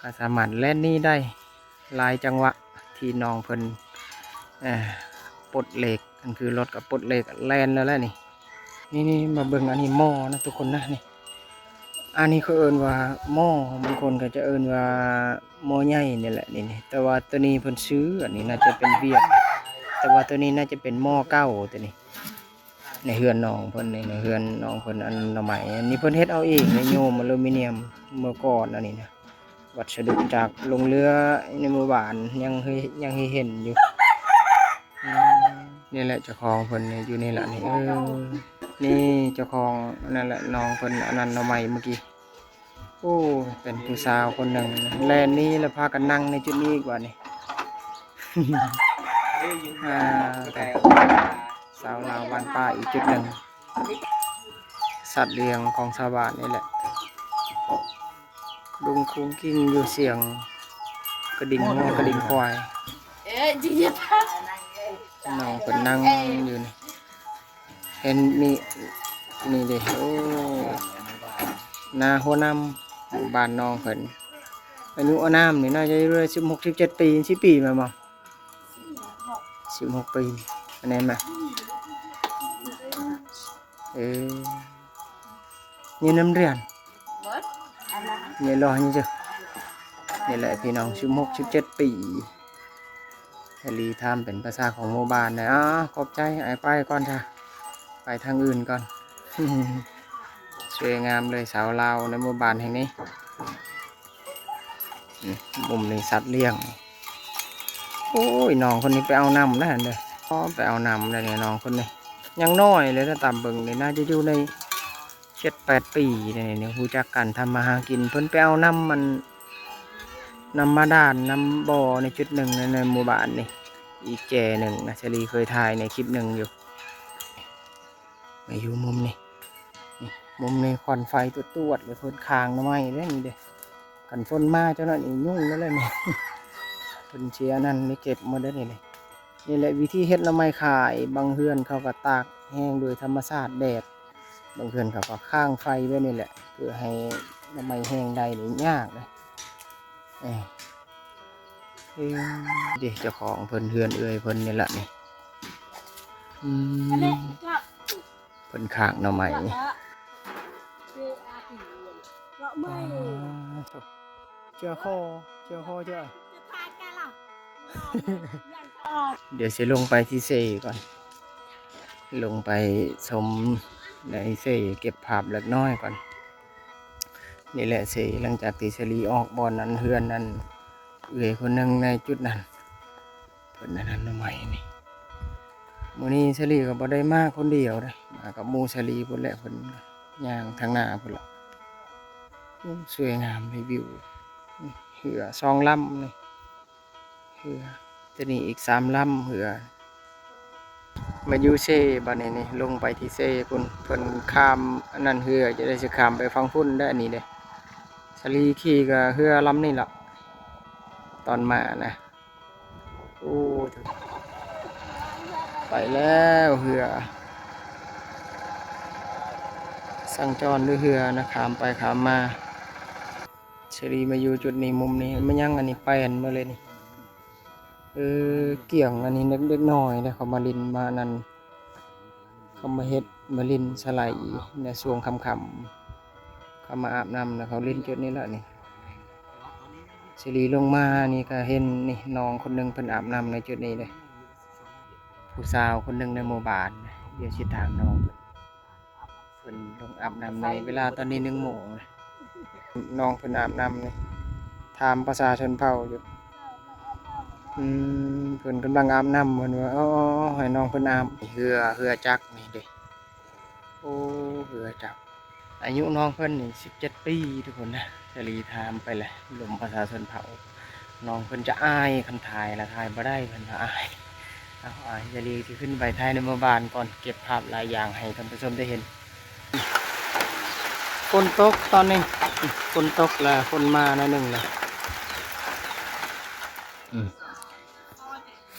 ກໍສາມາດແລ່ນໜີໄດ້. ຫຼາຍຈັງຫວະທີ່ນ້ອງເພິ່ນ ເອີ ປົດເລກ ອັນຄືລົດກໍປົດເລກແລ່ນແລ້ວແຫຼະນີ້. ນີ້ໆ ມາເບິ່ງອັນນີ້ໝໍ້ນະທຸກຄົນນະ ນີ້ ອັນນີ້ເຂົາເອີ້ນວ່າໝໍ້ ບາງຄົນກໍຈະເອີ້ນວ່າໝໍ້ໃຫຍ່ນີ້ແຫຼະ ນີ້ໆ ແຕ່ວ່າໂຕນີ້ເພິ່ນຊື້ ອັນນີ້ໜ້າຈະເປັນວຽດ ແຕ່ວ່າໂຕນີ້ໜ້າຈະເປັນໝໍ້ເກົ່າໂຕນີ້. ໃນເຮືອນນ້ອງເພິ່ນນີ້ ໃນເຮືອນນ້ອງເພິ່ນ ອັນໜໍ່ໄມ້ອັນນີ້ເພິ່ນເຮັດເອົາເອງເລີຍ ໂຍມອາລູມີນຽມເມື່ອກ່ອນອັນນີ້ນະ ວັດສະດຸຈາກລົງເຮືອໃນໝູ່ບ້ານ ຍັງເຄີຍ ຍັງເຄີຍເຫັນຢູ່. ອືມ ນີ້ແຫຼະເຈົ້າຂອງເພິ່ນນີ້ ຢູ່ນີ້ລະນີ້ ເອີ ນີ້ເຈົ້າຂອງອັນນັ້ນແຫຼະ ນ້ອງເພິ່ນອັນນັ້ນໜໍ່ໄມ້ມື້ກີ້. ໂອ້ ເປັນຜູ້ສາວຄົນໜຶ່ງແລ່ນໜີແລ້ວພາກັນນັ່ງໃນຈຸດນີ້ອີກບາດນີ້. ອ່າ ແຕ່ສາວລາວບ້ານປ່າອີກຈຸດໜຶ່ງ ສັດລ້ຽງຂອງຊາວບ້ານນີ້ແຫຼະ ດຸງກຸງກິ້ງຢູ່ສຽງກະດິ່ງງົວກະດິ່ງຄວາຍ. ນ້ອງເພິ່ນນັ່ງຢູ່ນີ້ ເຫັນມີ ນີ້ເດ້ ໂອ້ ນາຫົວນ້ຳ ບ້ານນ້ອງເພິ່ນ ອາຍຸອານາມນີ້ໜ້າຈະຢູ່ໄດ້ສິບຫົກ ສິບເຈັດປີ ສິບປີແມ່ນບໍ່? ສິບຫົກປີ ອັນນັ້ນນະ ເອີ ນີ້ນຳເດືອນ ນີ້ລອຍນີ້ເຈົ້າ ນີ້ແຫຼະພີ່ນ້ອງ ສິບຫົກ ສິບເຈັດປີ. ສາລີຖາມເປັນພາສາຂອງໝູ່ບ້ານແດ່. ອາ ຂອບໃຈ ອ້າຍໄປກ່ອນຊະ ໄປທາງອື່ນກ່ອນ. ສວຍງາມເລີຍ ສາວລາວໃນໝູ່ບ້ານແຫ່ງນີ້. ອືມ ມຸມນີ້ສັດລ້ຽງ. ໂອ້ຍ ນ້ອງຄົນນີ້ໄປເອົານ້ຳແລ້ວຫັ້ນເດ້ ອໍ ໄປເອົານ້ຳແລ້ວນີ້ ນ້ອງຄົນນີ້ ຍັງນ້ອຍເລີຍ ຕາມເບິ່ງນີ້ໜ້າຈະຢູ່ໃນ ເຈັດແປດປີນີ້ ຮູ້ຈັກການທຳມາຫາກິນ. ເພິ່ນໄປເອົານ້ຳ ອັນ ນ້ຳບາດານ ນ້ຳບໍ່ໃນຈຸດໜຶ່ງໃນ ໃນໝູ່ບ້ານນີ້ ອີກແຈໜຶ່ງນະ ສາລີເຄີຍຖ່າຍໃນຄລິບໜຶ່ງຢູ່. ມາຢູ່ມຸມນີ້ ນີ້ ມຸມນີ້ຄວັນໄຟຕວດໆ ເລີຍ ເພິ່ນຄ້າງໜໍ່ໄມ້ເດ້ນີ້ເດ້. ຄັນຝົນມາຈັ່ງນັ້ນນີ້ຫຍຸ້ງແລ້ວແຫຼະນີ້ ເພິ່ນຊິອັນນັ້ນນີ້ ເກັບໝົດເດ້ນີ້ເດ້. ນີ້ແຫຼະວິທີເຮັດໜໍ່ໄມ້ຂາຍ ບາງເຮືອນເຂົາກໍຕາກແຫ້ງໂດຍທຳມະຊາດແດດ ບາງເຮືອນເຂົາກໍຄ້າງໄຟແບບນີ້ແຫຼະ ເພື່ອໃຫ້ໜໍ່ໄມ້ແຫ້ງໄດ້ນີ້ຍາກເດ້. ເອີ ເອີ ເດ້ ເຈົ້າຂອງເພິ່ນ ເຮືອນເອື້ອຍເພິ່ນນີ້ລະນີ້. ອືມ ເພິ່ນຄ້າງໜໍ່ໄມ້. ອາ ເຈົ້າ ເຈົ້າ ຂໍ ເຈົ້າ ຂໍ ເຈົ້າ. ດຽວຊິລົງໄປທີ່ເຊກ່ອນ ລົງໄປຊົມໃນເຊ ເກັບພາບເລັກນ້ອຍກ່ອນ. ນີ້ແຫຼະເຊ ຫຼັງຈາກທີ່ສາລີອອກບ່ອນນັ້ນ ເຮືອນນັ້ນ ເອື້ອຍຄົນໜຶ່ງໃນຈຸດນັ້ນ ເພິ່ນອັນນັ້ນໜໍ່ໄມ້ນີ້. ມື້ນີ້ສາລີກໍບໍ່ໄດ້ມາຄົນດຽວເດ້ ມາກັບໝູ່ສາລີພຸ້ນແຫຼະ ເພິ່ນຍ່າງທາງໜ້າພຸ້ນລະ. ໂອ້ ສວຍງາມເດ້ ວິວ ເຮືອສອງລຳນີ້ ເຮືອ ຕົວນີ້ອີກສາມລຳ ເຮືອ. ມາຢູ່ເຊບາດນີ້ນີ້ ລົງໄປທີ່ເຊພຸ້ນ ເພິ່ນຂ້າມອັນນັ້ນເຮືອ ຈະໄດ້ຊິຂ້າມໄປຝັ່ງພຸ້ນໄດ້ ອັນນີ້ເດ້. ສາລີຂີ່ກໍເຮືອລຳນີ້ລະ ຕອນມານະ. ໂອ້ ໄປແລ້ວເຮືອ ສັນຈອນດ້ວຍເຮືອນະ ຂ້າມໄປຂ້າມມາ. ສາລີມາຢູ່ຈຸດນີ້ ມຸມນີ້ ແມ່ນຫຍັງອັນນີ້ ແປ້ນໝົດເລີຍນີ້. ເອີ ກ້ຽງອັນນີ້ ເດັກ ເດັກນ້ອຍເດ້ ເຂົາມາຫຼິ້ນມາອັນນັ້ນ ເຂົາມາເຮັດ ມາຫຼິ້ນສະໄຫຼໃນຊ່ວງຄ່ຳໆ ເຂົາມາອາບນ້ຳ ແລ້ວເຂົາຫຼິ້ນຈຸດນີ້ແຫຼະນີ້. ສາລີລົງມານີ້ກໍເຫັນນີ້ ນ້ອງຄົນໜຶ່ງເພິ່ນອາບນ້ຳໃນຈຸດນີ້ເດ້ ຜູ້ສາວຄົນໜຶ່ງໃນໝູ່ບ້ານ. ດຽວຊິຖາມນ້ອງເພິ່ນ ເພິ່ນລົງອາບນ້ຳໃນເວລາຕອນນີ້ໜຶ່ງໂມງ. ນ້ອງເພິ່ນອາບນ້ຳນີ້ ຖາມພາສາຊົນເຜົ່າຢູ່. ອືມ ເພິ່ນກຳລັງອາບນ້ຳ ເພິ່ນວ່າ ອໍ ໃຫ້ນ້ອງເພິ່ນອາບ. ເຮືອ ເຮືອຈັກນີ້ເດ້. ໂອ້ ເຮືອຈັກ ອາຍຸນ້ອງເພິ່ນນີ້ສິບເຈັດປີທຸກຄົນນະ. ສາລີຖາມໄປແຫຼະ ລົມປະຊາຊົນເຜົ່າ ນ້ອງເພິ່ນຈະອາຍ ຄັນຖ່າຍລະຖ່າຍບໍ່ໄດ້ ເພິ່ນວ່າອາຍ. ເອົາ ອາຍ ສາລີຊິຂຶ້ນໄປຖ່າຍໃນໝູ່ບ້ານກ່ອນ ເກັບພາບຫຼາຍຢ່າງໃຫ້ທ່ານຜູ້ຊົມໄດ້ເຫັນ. ຝົນຕົກຕອນນີ້ ຝົນຕົກລະ ຝົນມາໜ້ອຍໜຶ່ງລະ.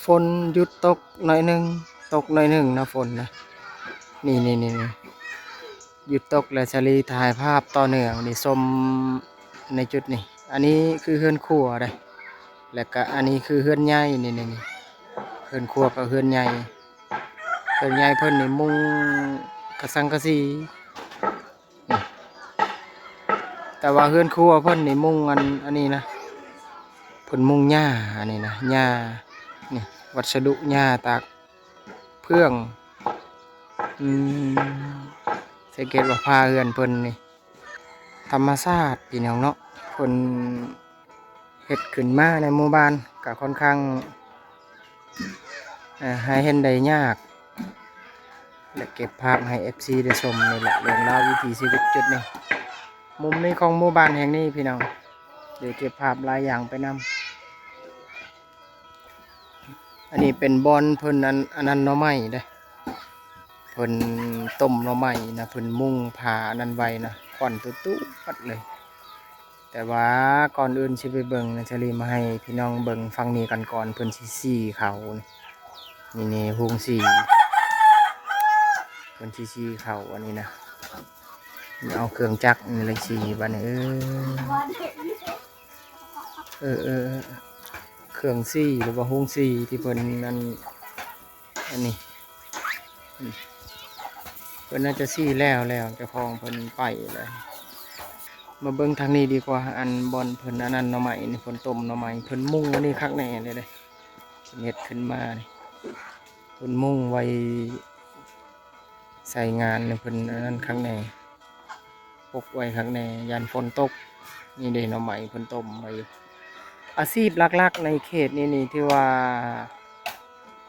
ຝົນຢຸດຕົກໜ້ອຍໜຶ່ງ ຕົກໜ້ອຍໜຶ່ງນະຝົນນະ. ນີ້ໆໆ ຢຸດຕົກແລ້ວ ສາລີຖ່າຍພາບຕໍ່ເນື່ອງນີ້ ຊົມໃນຈຸດນີ້. ອັນນີ້ຄືເຮືອນຄົວເດ້ ແລ້ວກະອັນນີ້ຄືເຮືອນໃຫຍ່ ນີ້ໆ ເຮືອນຄົວກັບເຮືອນໃຫຍ່. ເຮືອນໃຫຍ່ເພິ່ນນີ້ມຸງກະສັງກະສີ ແຕ່ວ່າເຮືອນຄົວເພິ່ນນີ້ມຸງອັນ ອັນນີ້ນະ ເພິ່ນມຸງຫຍ້າ ອັນນີ້ນະ ຫຍ້າ ນີ້ ວັດສະດຸຫຍ້າຕາກເຟືອງ. ອືມ ສັງເກດວ່າຝາເຮືອນເພິ່ນນີ້ ທຳມະຊາດພີ່ນ້ອງເນາະ ເພິ່ນເຮັດຂຶ້ນມາໃນໝູ່ບ້ານ ກະຄ່ອນຂ້າງ ເອີ ຫາເຫັນໄດ້ຍາກ ແລະ ເກັບພາບໃຫ້ເອັຟຊີໄດ້ຊົມນີ້ແຫຼະ ເລື່ອງລາວວິຖີຊີວິດຈຸດນີ້. ມຸມນີ້ຂອງໝູ່ບ້ານແຫ່ງນີ້ພີ່ນ້ອງ ໄດ້ເກັບພາບຫຼາຍຢ່າງໄປນຳ. ອັນນີ້ເປັນບ່ອນເພິ່ນອັນ ອັນນັ້ນໜໍ່ໄມ້ເດ້ ເພິ່ນຕົ້ມໜໍ່ໄມ້ນະ ເພິ່ນມຸງຜ້າອັນນັ້ນໄວ້ນະ ຄວັນຕຸດໆເລີຍ. ແຕ່ວ່າກ່ອນອື່ນຊິໄປເບິ່ງນະ ສາລີມາໃຫ້ພີ່ນ້ອງເບິ່ງຝັ່ງນີ້ກັນກ່ອນ ເພິ່ນຊິສີເຂົ້ານີ້ ນີ້ໆ ໂຮງສີ ເພິ່ນຊິສີເຂົ້າອັນນີ້ນະ ເອົາເຄື່ອງຈັກນີ້ແຫຼະສີບາດນີ້. ເອີ ເອີ ເອີ ເຄື່ອງສີ ຫຼືວ່າໂຮງສີທີ່ເພິ່ນອັນ ອັນນີ້ ອືມ ເພິ່ນໜ້າຈະສີແລ້ວແລ້ວ ເຈົ້າຂອງເພິ່ນໄປແລ້ວ. ມາເບິ່ງທາງນີ້ດີກວ່າ ອັນບ່ອນເພິ່ນອັນນັ້ນໜໍ່ໄມ້ນີ້ ເພິ່ນຕົ້ມໜໍ່ໄມ້ ເພິ່ນມຸງອັນນີ້ຄັກແນ່ເລີຍເດ້ ເພິ່ນເຮັດຂຶ້ນມານີ້ ເພິ່ນມຸງໄວ້ໃຊ້ງານ ເພິ່ນອັນນັ້ນຄັກແນ່ ປົກໄວ້ຄັກແນ່ ຢ້ານຝົນຕົກ. ນີ້ເດ້ໜໍ່ໄມ້ເພິ່ນຕົ້ມໄວ້ຢູ່. ອາຊີບຫຼັກໆໃນເຂດນີ້ນີ້ ຖືວ່າ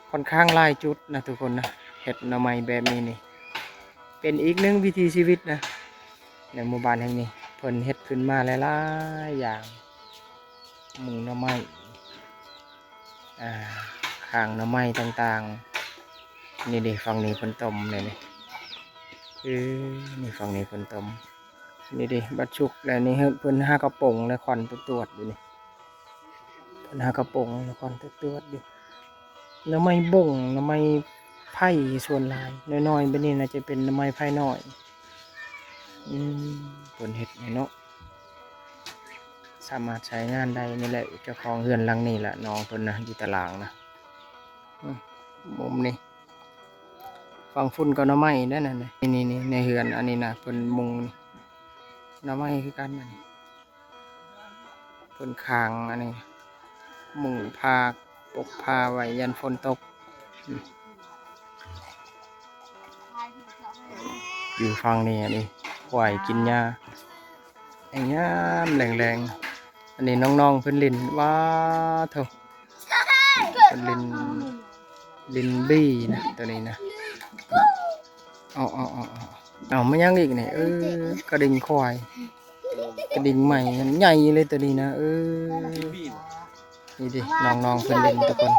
ຂ້ອນຂ້າງຫຼາຍຈຸດນະທຸກຄົນນະ ເຮັດໜໍ່ໄມ້ແບບນີ້ນີ້ ເປັນອີກໜຶ່ງວິຖີຊີວິດນະ. ໃນໝູ່ບ້ານແຫ່ງນີ້ ເພິ່ນເຮັດຂຶ້ນມາຫຼາຍໆຢ່າງ ມຸງໜໍ່ໄມ້ ອ່າ ຂ້າງໜໍ່ໄມ້ຕ່າງໆ. ນີ້ເດ້ ຝັ່ງນີ້ເພິ່ນຕົ້ມແລ້ວນີ້ ເອີ ນີ້ຝັ່ງນີ້ເພິ່ນຕົ້ມ. ນີ້ເດ້ ບັດສຸກແລ້ວນີ້ ເພິ່ນຫາກະປົງແລ້ວຄວັນຕວດໆຢູ່ນີ້ ເພິ່ນຫາກະປົງແລ້ວຄວັນຕວດໆຢູ່. ໜໍ່ໄມ້ບົ້ງ ໜໍ່ໄມ້ໄຜ່ສ່ວນຫຼາຍ ນ້ອຍໆແບບນີ້ໜ້າຈະເປັນໜໍ່ໄມ້ໄຜ່ນ້ອຍ. ອືມ ເພິ່ນເຮັດໃຫ້ເນາະ ສາມາດໃຊ້ງານໄດ້. ນີ້ແຫຼະ ເຈົ້າຂອງເຮືອນຫຼັງນີ້ລະ ນ້ອງເພິ່ນນະ ຢູ່ຕາລ່າງນະ. ອືມ ມຸມນີ້ ຝັ່ງພຸ້ນກໍໜໍ່ໄມ້ເດ້ນັ້ນ. ນີ້ໆໆ ໃນເຮືອນອັນນີ້ນະ ເພິ່ນມຸງໜໍ່ໄມ້ຄືກັນ ອັນນີ້ ເພິ່ນຄາງອັນນີ້ ມຸງຜ້າ ປົກຜ້າໄວ້ຢ້ານຝົນຕົກ. ອືມ ຢູ່ຝັ່ງນີ້ ອັນນີ້ ຄວາຍກິນຫຍ້າ ໃນຍາມແລງໆ. ອັນນີ້ນ້ອງໆເພິ່ນຫຼິ້ນ ວ້າໂທ້ ເພິ່ນຫຼິ້ນ ຫຼິ້ນບີນະ ໂຕນີ້ນະ. ເອົາ ເອົາ ເອົາ ເອົາ ເອົາ ມາຫຍັງອີກນີ້? ເອີ ກະດິ່ງຄວາຍ ກະດິ່ງໃໝ່ ໃຫຍ່ເລີຍໂຕນີ້ນະ. ເອີ ນີ້ເດ້ ນ້ອງໆເພິ່ນຫຼິ້ນທຸກຄົນ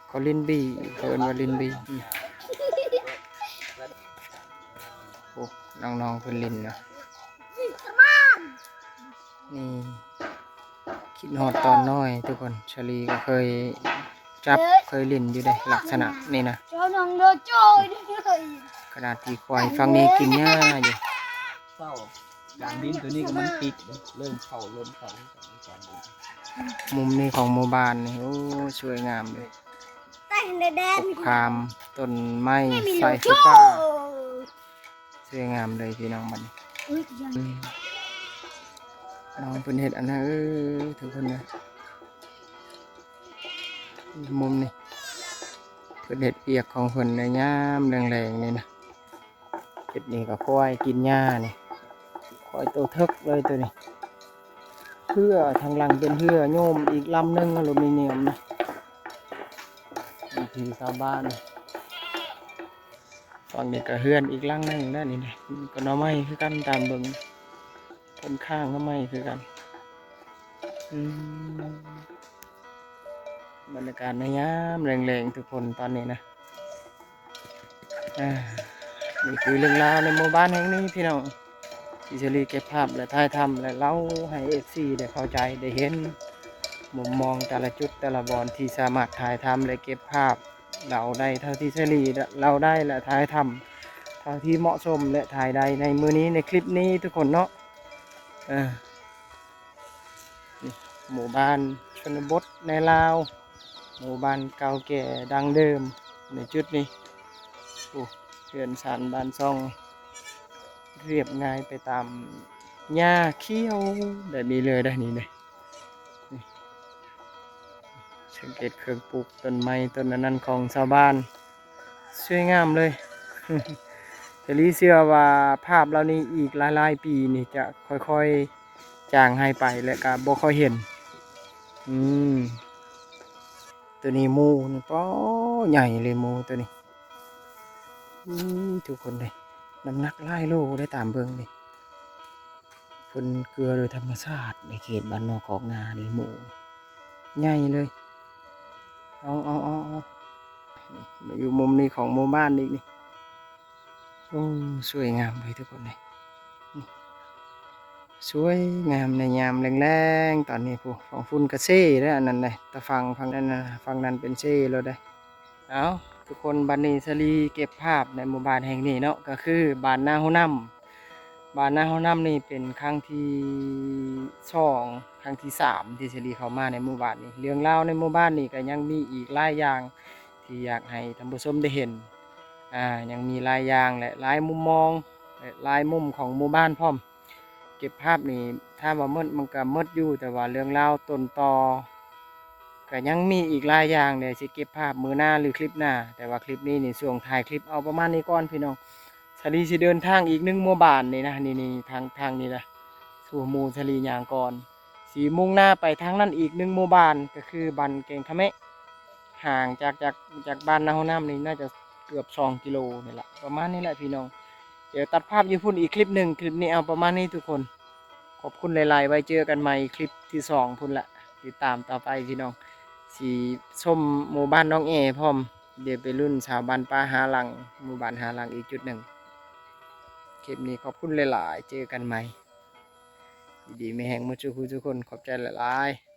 ເຂົາຫຼິ້ນບີ ເຂົາເອີ້ນວ່າຫຼິ້ນບີ. ອືມ ໂອ້ ນ້ອງໆເພິ່ນຫຼິ້ນນະ ນີ້. ຄິດຮອດຕອນນ້ອຍທຸກຄົນ ສາລີກໍເຄີຍຈັບ ເຄີຍຫຼິ້ນຢູ່ເດ້ ລັກສະນະນີ້ນະ. ຂະໜາດທີ່ຄວາຍຝັ່ງນີ້ກິນຫຍ້າຢູ່. ເຊົ້າ ການດິນໂຕນີ້ກໍມັນຕິດ ເລີ່ມເຂົ້າ ເລີ່ມເຂົ້າ ມຸມນີ້ຂອງໝູ່ບ້ານນີ້ ໂອ້ ສວຍງາມເລີຍ ກົກຂາມ ຕົ້ນໄມ້ ສາຍໄຟຟ້າ. ສວຍງາມເລີຍພີ່ນ້ອງ ບັດນີ້ ອືມ ນ້ອງເພິ່ນເຮັດອັນນັ້ນ ເອີ ທຸກຄົນເດີ ມຸມນີ້ ເພິ່ນເຮັດວຽກຂອງເພິ່ນໃນຍາມແລງໆນີ້ນະ. ຈຸດນີ້ກໍຄວາຍກິນຫຍ້ານີ້ ຄວາຍໂຕເຖິກເລີຍໂຕນີ້. ເຮືອທາງຫຼັງເປັນເຮືອໂຍມອີກລຳໜຶ່ງ ອາລູມີນຽມນະ ວິຖີຊາວບ້ານ. ຝັ່ງນີ້ກໍເຮືອນອີກຫຼັງໜຶ່ງເດ້ນີ້ນະ ກໍໜໍ່ໄມ້ຄືກັນ ຕາມເບິ່ງ ເພິ່ນຄ້າງໜໍ່ໄມ້ຄືກັນ. ອືມ ບັນຍາກາດໃນຍາມແລງໆ ທຸກຄົນ ຕອນນີ້ນະ. ອ່າ ນີ້ຄືເລື່ອງລາວໃນໝູ່ບ້ານແຫ່ງນີ້ພີ່ນ້ອງ ທີ່ສາລີເກັບພາບ ແລະ ຖ່າຍທຳ ແລະ ເລົ່າໃຫ້ເອັຟຊີໄດ້ເຂົ້າໃຈ ໄດ້ເຫັນມຸມມອງແຕ່ລະຈຸດແຕ່ລະບ່ອນ ທີ່ສາມາດຖ່າຍທຳ ແລະ ເກັບພາບເລົ່າໄດ້ເທົ່າທີ່ສາລີເລົ່າໄດ້ ແລະ ຖ່າຍທຳເທົ່າທີ່ເໝາະສົມ ແລະ ຖ່າຍໄດ້ໃນມື້ນີ້ ໃນຄລິບນີ້ທຸກຄົນເນາະ. ເອີ ນີ້ ໝູ່ບ້ານຊົນນະບົດໃນລາວ ໝູ່ບ້ານເກົ່າແກ່ດັ້ງເດີມໃນຈຸດນີ້. ໂອ້ ເຮືອນຊານບ້ານຊ່ອງ ລຽບງ່າຍໄປຕາມຫຍ້າຂຽວແບບນີ້ເລີຍເດ້ ນີ້ເດ້. ນີ້ ສັງເກດເຄື່ອງປູກ ຕົ້ນໄມ້ ຕົ້ນອັນນັ້ນຂອງຊາວບ້ານ ສວຍງາມເລີຍ. ສາລີເຊື່ອວ່າພາບເຫຼົ່ານີ້ອີກຫຼາຍໆປີນີ້ຈະຄ່ອຍໆ ຈາງຫາຍໄປ ແລະ ກະບໍ່ຄ່ອຍເຫັນ. ອືມ ໂຕນີ້ໝູນີ້ ປໍ ໃຫຍ່ເລີຍໝູໂຕນີ້. ອືມ ທຸກຄົນເດ້ ນ້ຳໜັກຫຼາຍໂລເດ້ ຕາມເບິ່ງນີ້ ເພິ່ນເກືອໂດຍທຳມະຊາດໃນເຂດບ້ານນອກຄອກນານີ້ ໝູໃຫຍ່ເລີຍ. ເອົາ ເອົາ ເອົາ ເອົາ ມາຢູ່ມຸມນີ້ຂອງໝູ່ບ້ານອີກນີ້. ໂອ້ ສວຍງາມເລີຍທຸກຄົນເອີຍ ນີ້ ສວຍງາມໃນຍາມແລງໆ ຕອນນີ້ພຸ້ນ ຝັ່ງພຸ້ນກະເຊເດ້ ອັນນັ້ນເດ້ ຕາຝັ່ງ ຝັ່ງນັ້ນນະ ຝັ່ງນັ້ນເປັນເຊແລ້ວເດ້. ເອົາ ທຸກຄົນ ບັດນີ້ສາລີເກັບພາບໃນໝູ່ບ້ານແຫ່ງນີ້ເນາະ ກໍຄືບ້ານນາຫົວນ້ຳ. ບ້ານນາຫົວນ້ຳນີ້ເປັນຄັ້ງທີສອງ ຄັ້ງທີສາມ ທີ່ສາລີເຂົ້າມາໃນໝູ່ບ້ານນີ້. ເລື່ອງລາວໃນໝູ່ບ້ານນີ້ກໍຍັງມີອີກຫຼາຍຢ່າງທີ່ຢາກໃຫ້ທ່ານຜູ້ຊົມໄດ້ເຫັນ. ອ່າ ຍັງມີຫຼາຍຢ່າງ ແລະ ຫຼາຍມຸມມອງ ແລະ ຫຼາຍມຸມຂອງໝູ່ບ້ານພ້ອມ. ເກັບພາບນີ້ ຖາມວ່າໝົດ ມັນກໍໝົດຢູ່ ແຕ່ວ່າເລື່ອງລາວຕົ້ນຕໍ ກໍຍັງມີອີກຫຼາຍຢ່າງ ດຽວຊິເກັບພາບມື້ໜ້າ ຫຼື ຄລິບໜ້າ. ແຕ່ວ່າຄລິບນີ້ນີ້ ຊ່ວງທ້າຍຄລິບເອົາປະມານນີ້ກ່ອນພີ່ນ້ອງ. ສາລີຊິເດີນທາງອີກໜຶ່ງໝູ່ບ້ານນີ້ນະ ນີ້ໆ ທາງ ທາງນີ້ນະ ສູ່ໝູ່ສາລີຍ່າງກ່ອນ ຊິມຸ່ງໜ້າໄປທາງນັ້ນອີກໜຶ່ງໝູ່ບ້ານ ກໍຄືບ້ານແກ້ງຂະແມະ ຫ່າງຈາກ ຈາກ ຈາກບ້ານນາຫົວນ້ຳນີ້ ໜ້າຈະເກືອບສອງກິໂລນີ້ລະ ປະມານນີ້ແຫຼະພີ່ນ້ອງ. ດຽວຕັດພາບຢູ່ພຸ້ນອີກຄລິບໜຶ່ງ ຄລິບນີ້ເອົາປະມານນີ້ທຸກຄົນ. ຂອບຄຸນຫຼາຍໆ ໄວ້ເຈີກັນໃໝ່ຄລິບທີສອງພຸ້ນລະ ຕິດຕາມຕໍ່ໄປພີ່ນ້ອງ. ຊິຊົມໝູ່ບ້ານໜອງແອພ້ອມ ດຽວໄປລຸ້ນຊາວບ້ານປ່າຫ້າຫຼັງ ໝູ່ບ້ານຫ້າຫຼັງອີກຈຸດໜຶ່ງ. ຄລິບນີ້ຂອບຄຸນຫຼາຍໆ ເຈີກັນໃໝ່ ຢູ່ດີມີແຮງໝົດທຸກຜູ້ທຸກຄົນ ຂອບໃຈຫຼາຍໆ.